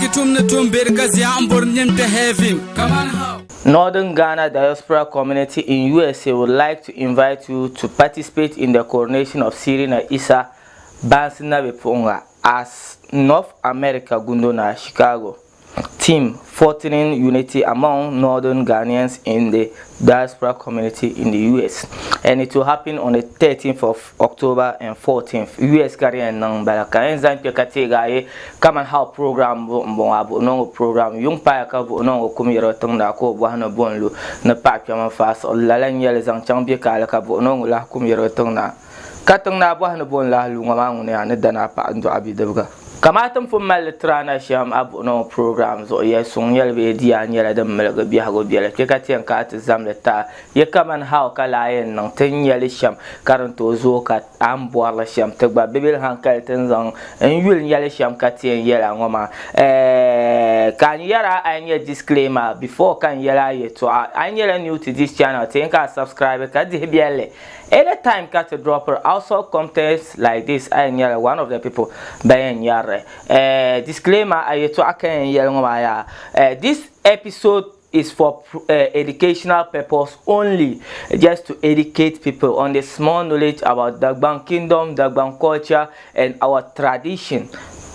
ki tum ni tum beri ka zia n bori nim kpɛ heaven. Kaman how? Northern Ghana Diaspora Community in USA would like to invite you to participate in the coronation of Sirina Issa Bansi Nabipu'unga as North America Gundona, Chicago. Team Fortune Unity among Northern Ghanaians in the diaspora community in the US. And it will happen on the 13th of October and 14th. US ka di yɛn niŋ bala ka yɛn zaŋ kpɛ ka teegi a yi kaman how program bu n bɔŋɔ a buɣi niŋ program yuŋ paaya ka buɣi niŋ o kum yɛrigi tiŋ daa ka o bɔhi ni bo n lu ni paɣa kpɛma n faai siɣi lala n nyɛli zaŋ chaŋ bɛ kaali ka buɣi niŋ o lahi kum yɛrigi tiŋ naa ka tiŋ naa bɔhi ni bo n lahi lu ŋɔ maa ŋuni yaa ni dana a paɣa n dɔɣi bidibiga. Kamani ti ni pun mali li tiri a na shɛm a buɣi niŋ program zuɣu yɛli suŋ nyɛli bee di yaa nyɛla din miligi biɛhigu biɛla kpe ka ti yɛn kana ti zamli ti a yi kamani how ka lahi yɛn niŋ ti ni nyɛli shɛm ka din tooi zooi ka a ni bɔrili shɛm ti gba bibil hankali ti ni zaŋ n yuli nyɛli shɛm ka ti yɛn yɛli a ŋɔ maa eh, ka n yɛra a nyɛ disclaimer before ka n yɛli a yɛltɔɣa a nyɛla new to this channel ti yɛn ka a subscribe ka dihi biɛlli Anytime ka ti dropiri household contents like this a yɛn nyɛla one of the people ban yɛn nyarili. Eh, disclaimer a yɛtɔɣa ka yɛn yɛli ŋɔ maa yaa eh, this episode is for educational purpose only just to educate people on the small knowledge about Dagbang kingdom, Dagbang culture and our tradition.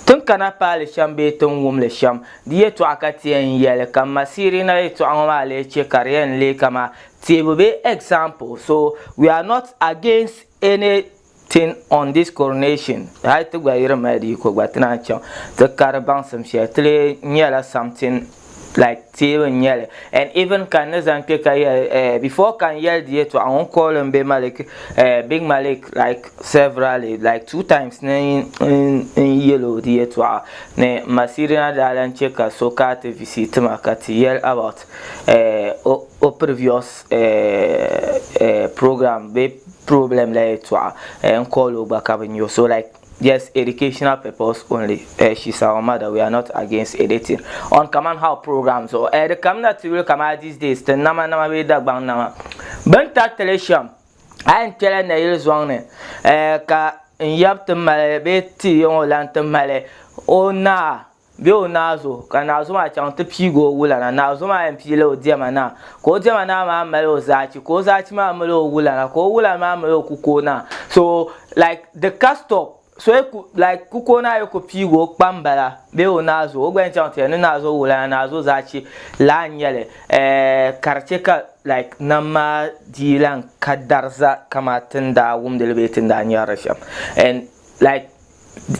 Tin kana paali shɛm bee tin wumli shɛm di yɛtɔɣa ka ti yɛn yɛli ka Masirina yɛtɔɣa ŋɔ maa lee che ka di yɛn lee kama teebu bee example so we are not against anything on this coronation hali ti gba yiri mali di yiko gba ti naan chaŋ ti kari baŋsim shɛli ti lee nyɛla something like teebu n nyɛli and even ka n ni zaŋ kpe ka yɛli eh, before ka n yɛli di yɛtɔɣa ŋun call n be Malik eh, Big Malik like severally like two times ni n yɛl o di yɛtɔɣa ni Masirina daa lan che ka so ka ti visit ma ka ti yɛli about eh, o, o previous eh, eh, program bee problem la yɛtɔɣa eh, n call o gba ka bi nya o so like yes educational purpose only eh, she's our mother we are not against anything on kaman how program so eh, di kamina ti yuli kama these days ti nama nama bee Dagbaŋ nama bin taritili shɛm a yɛn kpɛla nayili zɔŋ ni eh, ka n yab ti mali bee ti ŋɔ lan ti mali o naa Bee o naazo, ka naazo maa chaŋ ti piigi o wulana. Naazo maa yɛn piila o diɛma naa, ka o diɛma naa maa mali o zaachi, ka o zaachi maa mali o wulana, ka o wulana maa mali o kukoo naa. So like di ka stop. So yi ku like kukoo naa yi ku piigi o kpambala bee o naazo, o gba yɛn chaŋ ti yɛli ni naazo wulana, naazo zaachi laa n-nyɛ li. Eh ka di che ka like nam maa dii lan ka dariza kaman ti ni daa wumdi li bee ti ni daa nyari li shɛm. And like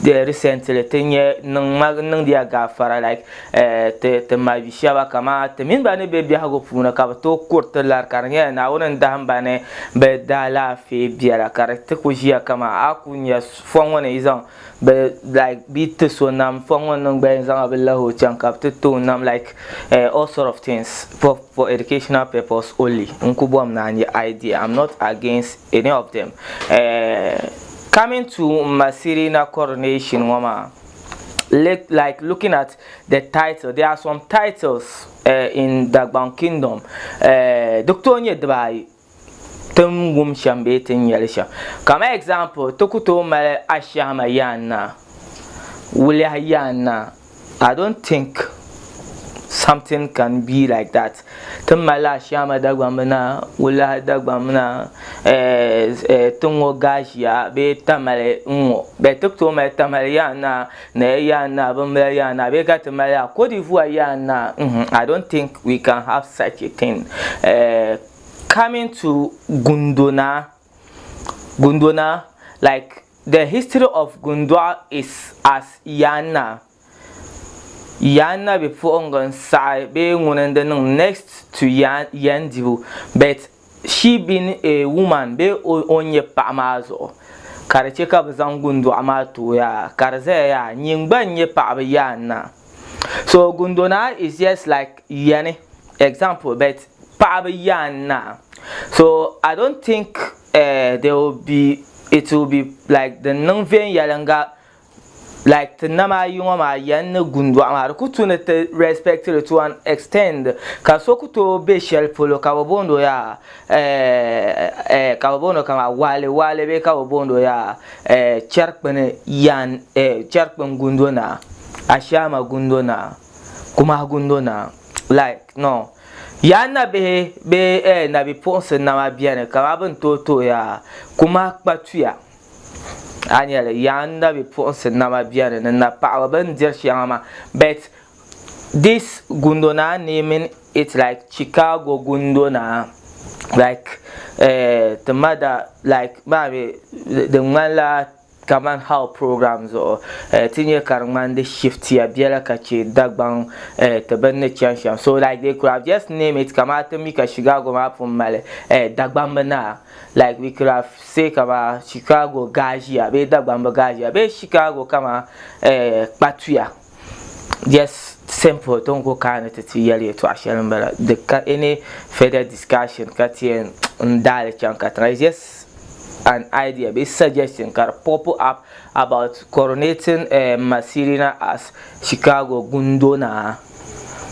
recently ti nyɛ niŋ ma niŋdiya gaafara like eh, ti ti mabi shɛba kaman ti mini ba ni be biɛhigu puuni ka bi tooi kuri ti lari ka di nyɛla Naawuni n dahim ba ni bɛ daalaafee biɛla ka di ti ku ʒiya kaman a ku nya fɔŋ ŋɔ ni yi zaŋ bɛ like bɛ ti so nam fɔŋ ŋɔ ni gba yɛn zaŋ a bi lahi o chaŋ ka bɛ ti ti o nam like eh, all sort of things for, for educational purpose only n ku bɔm ni a nya idea I'm not against any of them eh, coming to Masirina coronation ŋɔ maa like looking at the title there are some titles uh, in Dagbang kingdom uh, di tooi nyɛ dibaayi tin wum shɛm bee tin nyɛli shɛm kama example ti ku tooi mali Ashahama yaan naa Wuliahi yaan naa I don't think something can be like that. Ti mali Ashiama Dagbamb naa, Wulahi Dagbamb naa, eh, eh, ti ŋɔ Gashia bee Tamale ŋ-ŋɔ. Bɛ ti ku tooi mali Tamale yaa naa, Naya yaa naa, Bimbila yaa naa bee ka ti mali a Cote d'Ivoire yaa naa. Mm I don't think we can have such a thing. Eh, coming to Gundona, Gundona, like The history of Gundɔɣu is as Yaanna. Yaanna bipuɣiŋga n-saɣi bee ŋuni n-di niŋ next to Yandibu but she being a woman bee o ni nyɛ paɣa maa zuɣu ka di che ka bɛ zaŋ Gundɔɣu maa ti o yaa ka di zaya yaa nyin gba n-nyɛ paɣaba Yaanna. So Gundonaa is just like Yani example but paɣaba Yaanna. So I don't think eh, there will be it will be like din niŋ viɛnyɛliŋga like ti nama ayi ŋɔ maa yɛn ni gundɔɣu maa di ku tu ni ti respect li to an extend ka so ku tooi be shɛli polo ka bi booni o yaa eh, eh, ka bi booni o kaman waale waale bee ka bi booni o yaa eh, chɛrikpini yan eh, chɛrikpini gundo naa. Ashama Gundo Naa, Kumahi Gundo Naa, like no. Yaa nabihi bee eh, nabipuɣinsi nama beni kaman bɛ ni tooi tooi yaa Kumahi kpatuya. A nya li, yaa nabipuɣinsi nama beni ni napaɣaba bɛ ni diri shɛŋa maa but this Gundo Naa naming it like Chicago Gundo Naa like eh, ti ma da like maa mi di ŋmanila Kaman how program zuɣu ti nya ka di ŋmani di shiftiya biɛla ka che Dagbaŋ ti bini ni chani shɛm. So like they could have just name it kaman ti mi ka Chicago maa pun mali Dagbamb naa. Like we could have say kaman Chicago Gaʒiya bee Dagbamb Gaʒiya bee Chicago kaman Kpatuya. Just simple ti ni ku kaani ti ti yɛli yɛltɔɣa shɛli m-bala. Di ka any further discussion ka ti yɛn n-daali chaŋ katiŋa. It's just an idea bee suggestion ka di pop up about coronating Masirina as Chicago Gundo Naa.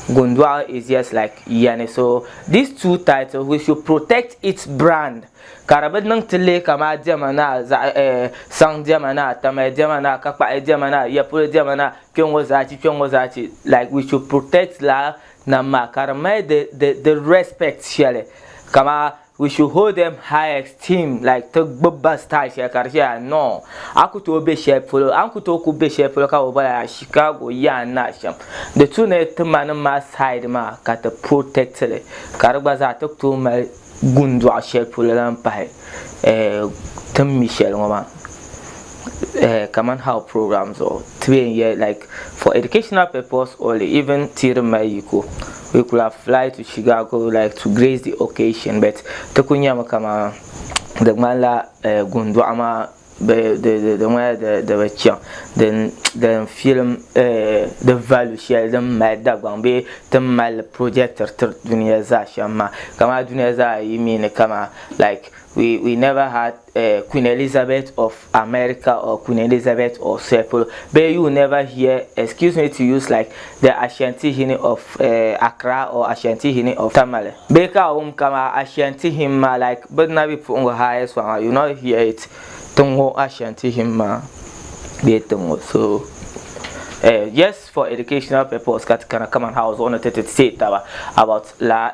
Gundɔɣu is just like Yani so these two titles we should protect its brand ka di bi niŋ ti lee kamaa diɛma naa zaɣi saŋ diɛma naa tamali diɛma naa kakpaɣi diɛma naa yapolo diɛma naa kpɛŋɔ zaachi kpɛŋɔ zaachi like we should protect lala nam maa ka di mali the respect shɛli kamaa We should hold them high esteem like ti gbubi ba style shɛli ka di ʒɛya no a ku tooi be shɛli polo a ni ku tooi ku be shɛli polo ka bi bɔla Chicago yaa n naa shɛm di tu ni ti ma nim maa side maa ka ti protect li ka di gba zaa ti ku tooi mali gundɔɣu shɛli polo lan pahi ti ni mi shɛli ŋɔ maa kamani how program zuɣu ti bee n yɛli like for educational purpose only even ti di mali yiko we could have fly to Chicago like to grace the occasion but ti ku nyami kaman di ŋmanila gundɔɣu maa di ŋmanila di bi chaŋ din filim di value shɛli din mali Dagbaŋ bee ti ni mali projectiri tiri dunia zaa shɛm maa kaman dunia zaa yi mi ni kaman like we never had Queen Elizabeth of America or Queen Elizabeth of Sepul but you never hear excuse me to use like the Ashanti of Accra or Ashanti of Tamale bee ka a wum kama Ashanti hini maa like bɛ nabipuɣingu highest one maa you not hear it tiŋ ŋɔ Ashanti hini maa bee tiŋ ŋɔ so just for educational purpose ka ti kana kaman house zuɣu ni ti ti teei taba about la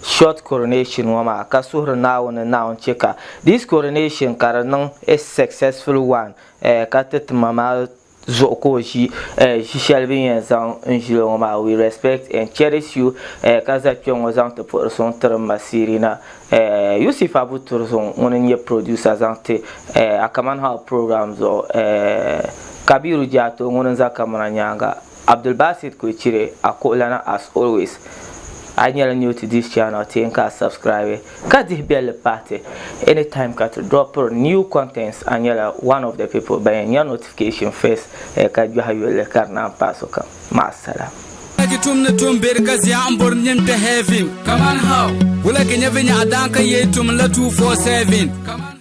short coronation ŋɔ maa ka suhiri Naawuni ni Naawuni che ka this coronation ka di niŋ a successful one ka ti ti ma maa zuɣu ka o ʒi ʒi shɛli bɛ ni yɛn zaŋ n ʒili o ŋɔ maa we respect and cherish you ka za kpe ŋɔ zaŋ ti puhiri suŋ tiri Masirina Yusuf Abu Turzun ŋuni n-nyɛ producer zaŋ ti Akaman House program zuɣu Kabiru Jato ŋuni n-za kamara nyaaŋa Abdulbasit Kwechire a kuɣulana as always. A nyɛla new to this channel ti yɛn ka a subscribe ka dihi belli pahi ti anytime ka ti dropiri new contents a nyɛla one of the people ban yɛn nya notification first ka gbiɛhi yulli ka di naan paai sokam. Ma'asalam. Wula ki tum ni tum beri ka zia n bori nim kpe heaven. Kaman how? Wula ki nya vinyaɣa daan ka yee tum la 247. Kaman.